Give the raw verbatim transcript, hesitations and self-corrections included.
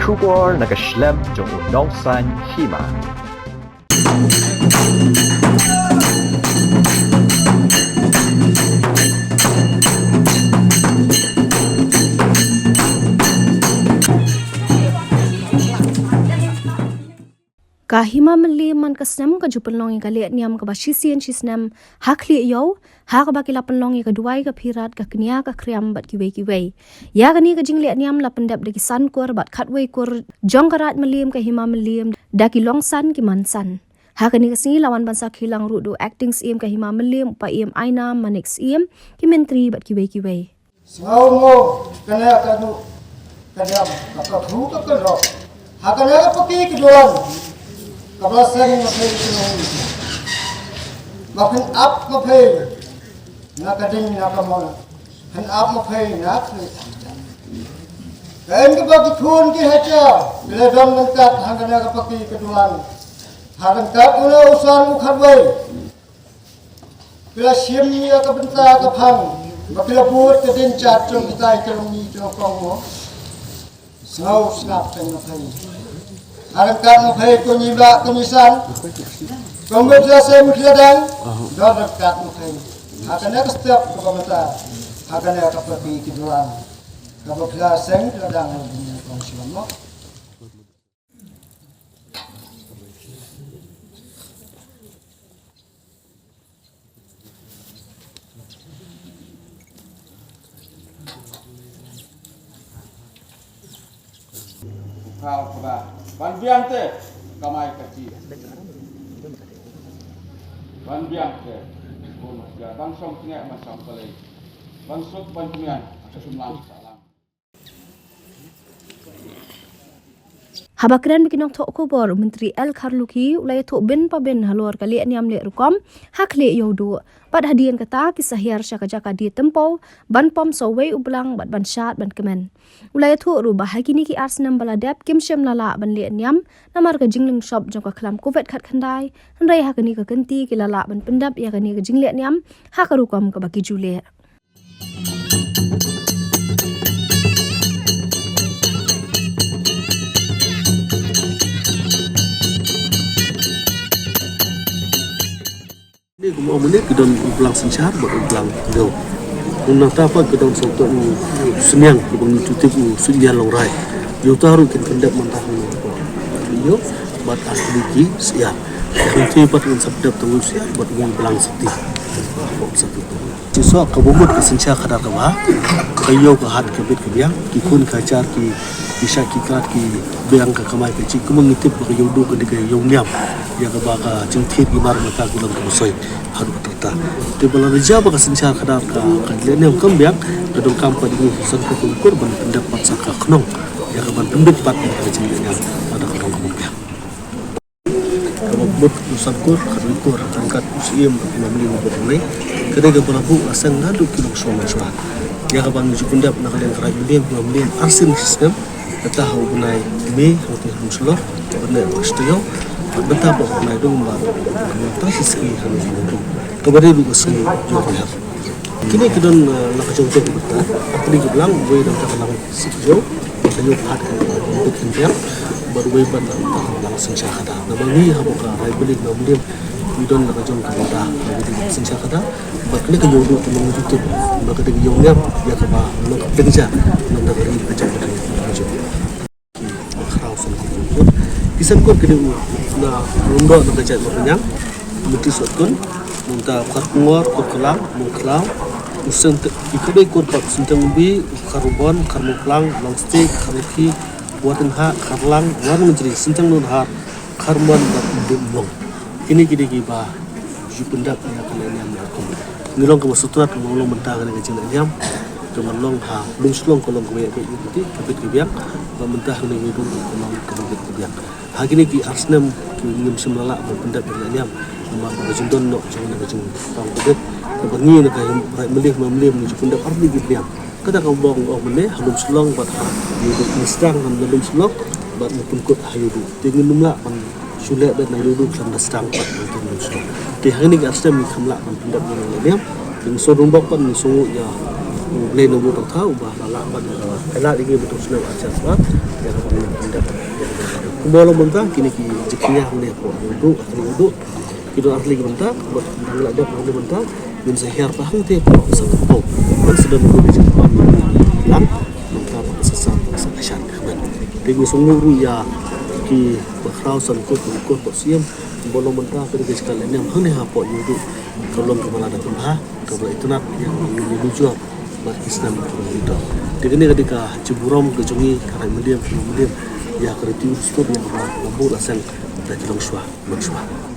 Khubor na ka shlem jong u nongsan hima. Ka Hima Mylliem man ka snem ka ju pynlong ïa ka leh niam kaba shisien shisnem ha khlieh ïew, ha kaba ki la pynlong ïa ka duwai ka phirat, ka kñia ka khriam bad kiwei kiwei. Ïa kane ka jingleh niam la pyndep da ki san kur bad khatwei kur jong ka Raid Mylliem ka Hima Mylliem da ki longsan ki mansan. Ha kane ka sngi la wan ban sakhi lang ruh da u Acting Syiem ka Hima Mylliem, u Paiem Ainam Manik Syiem, ki myntri bad kiwei kiwei. Sngew mo kane ka duh ka diam, ka ka thu ka ka dok. Ha kane ka paki ka duan, ka ba seng na phi ka nong. Ma phin ap ma phi na ka ding na ka mon. Phin ap ma phi na ka ding. Ka em ka ba ki khun ki hacha, ki la don ryngkat ha kane ka paki ka duan. Ha ryngkat u la u san u khatwei. Ki la shim ïa ka bynta ka phang, ba ki la bud ka dien jat jong kitai ki long ni ki long kong mo. Sngew sngap teng na phi. Ha ryngkat na phi ko ngi ba ko ngi san. Ko ngi ba seng ki la dang. Don ryngkat na phi. Ha kane ka step ka ba mata. Ha kane ka paki ki duan. Ka ba ki la seng ki la dang ha kane ka kong shlem mo. Ukhraw kaba ban biang te kamai kajih. Ban biang te, ban shong tngeh, ban shong palei, ban suk ban tmian, shim lang sah lang. Haba kren bad ki nongthoh khubor, u Myntri L Kharlukhi u la ïathuh bin pa bin halor ka leh niam leh rukom ha khlieh ïew duh. Bad hadien kata ki sa hiar sha ka jaka die tympew ban pom sawei u blang bad ban shad ban kmen. U la ïathuh ruh ba ha kine ki ar snem ba la dep kim shym la lah ban leh niam namar ka jinglong shop jong ka khlam Covid khatkhyndai. Hynrei ha kane ka kynti ki la lah ban pyndep ïa kane ka jingleh niam ha ka rukom kaba ki ju leh. Ni kum ong ni ki don u blang synshar bad u blang deu. Un nangta pat ki don sawto u sniang ki bang tu tip u sniang long rai. Yu ta ruh kin pyndep mynta hang ni. Yu bad asli ki siar. Ki tu pat un sap dep tu siar bad u blang sati. Sati. Jisoh ka bumut ka synshar khadar ka ba ka ïew ka hat ka bit ka biang, ki khun ka jar ki, ki shah ki kat ki biang ka kamai ka jih, kumba ngi tip ba ka ïew duh ka dei ka ïew niam. Ïa kaba ka jingthied ki mar mata ki long ka ba soi haduh katta. Te ba la da jia ba ka synshar khadar ka, ka leh niam kam biang, ka donkam pat ngi san ka kur ban pyndep pat sa ka khnong. Ïa ka ban pynbit pat ka jingniam pada ka dong ka biang. Kaba mut u san kur, khatwei kur, ryngkat u Syiem, u Hima Mylliem u bad u Blei. Ka dei kaba la buh la seng naduh ki nongshong nongshong. Ïa kaba ngi ju pyndep na ka liang ka Raid Mylliem, Hima Mylliem, arsien shisnem, kata ha u bnai May, hangtei ha Lumshylloh, bnai August taïew, bad mynta ba u bnai Dong ba, mynta shi sngi ha November. Kaba dei ruh ka sngi jong ka Kine ki don, eh, la ka jong jong ki bynta. Kine ki blang, wei dang ka lang sik jong. Ka ïoh phat ka bit khyndiat. Bad wei bad dang ka lang synshar khadar. Naba ngi haba ka Raid Mylliem, Hima Mylliem, ngi don la ka jong ka bynta. Ka bynta synshar khadar. Bad kine ka ïoh duh ka long jutut. Bad ka dei ka ïoh niam, ïa kaba long ka pynja. Long da ka ri ka jong ka ri ka jong. Khraw san kur. Ki san kur ki dei u na Lumdoh na ka jaid Mawryniang, Mawti Sohtkun, nangta Kharkongor, Kurklang, Mawkhlaw, u Sente, ki khublei kur pat Syntengbi, Kharbon, Kharmawklang, Langsting, Kharlukhi, Watenghah, Kharlang, Warngjri, Synteng Nonhar, Kharmon bad Dipmong. Kine ki dei kiba ju pyndap ïa ka leh niam leh rukom. Ngi long kaba sngewtynnat kaba long mynta kane ka jingleh niam. Kaba long ha Lumshillong ka long kaba ïa beit ïa ka bit ka biang. Ba mynta kane ka long kaba bit ka biang. Ha kine ki ar snem ki ngim shym la lah ban pyndap ïa ka leh niam. Namar ba ka jingdon noh jong kane ka jingpang Covid. Kaba ngi na ka Raid Mylliem, Hima Mylliem ngi ju pyndap artylli ki niam. Kata ka bong ong mynne ha Lumshillong bad ha Ïewduh, ngi sdang ha Lumshillong bad ngi pynkut ha Ïewduh. Te ngin ym lah ban shu leh beit na Ïewduh khlem da sdang bad ha Lumshillong. Te ha kine ki ar snem ngim lah ban pyndap ïa ka leh niam. Te ngi sngew rumbok bad ngi sngew ïa U Blei Nongbuh Dohkha uba la lah ban, eh, ai lad ïa ngi ban ïoh sngewthuh ïa ka ban ïa ka. Kumba long mynta kine ki jingkynnoh hangne hapoh Ïewduh, ha Ïewduh. Ki don ar tylli ki bynta, bad nang la dep hangne mynta, ngin sa hiar pat hangtei hapoh Santipop. Ban sa don ruh ki jingkynnoh lang, mynta ba ka sa sa, ba ka sa ka shan ka kmen. Te ngi sngew ruh ïa ki bakhraw san kot, kot bad siem, kumba long mynta ka dei ka jaka lehniam hangne hapoh Ïewduh. Ka long kaba la da pynbha, kaba la itynnad ïa ngi, ïa ngi jubab bad ki snem ki bym don. Te kane ka dei ka jingburom ka jong ngi ka Raid Mylliem, ka Mylliem, ïa ka riti u Dustur ïa kaba la buh la seng da ki longshuwa, longshuwa.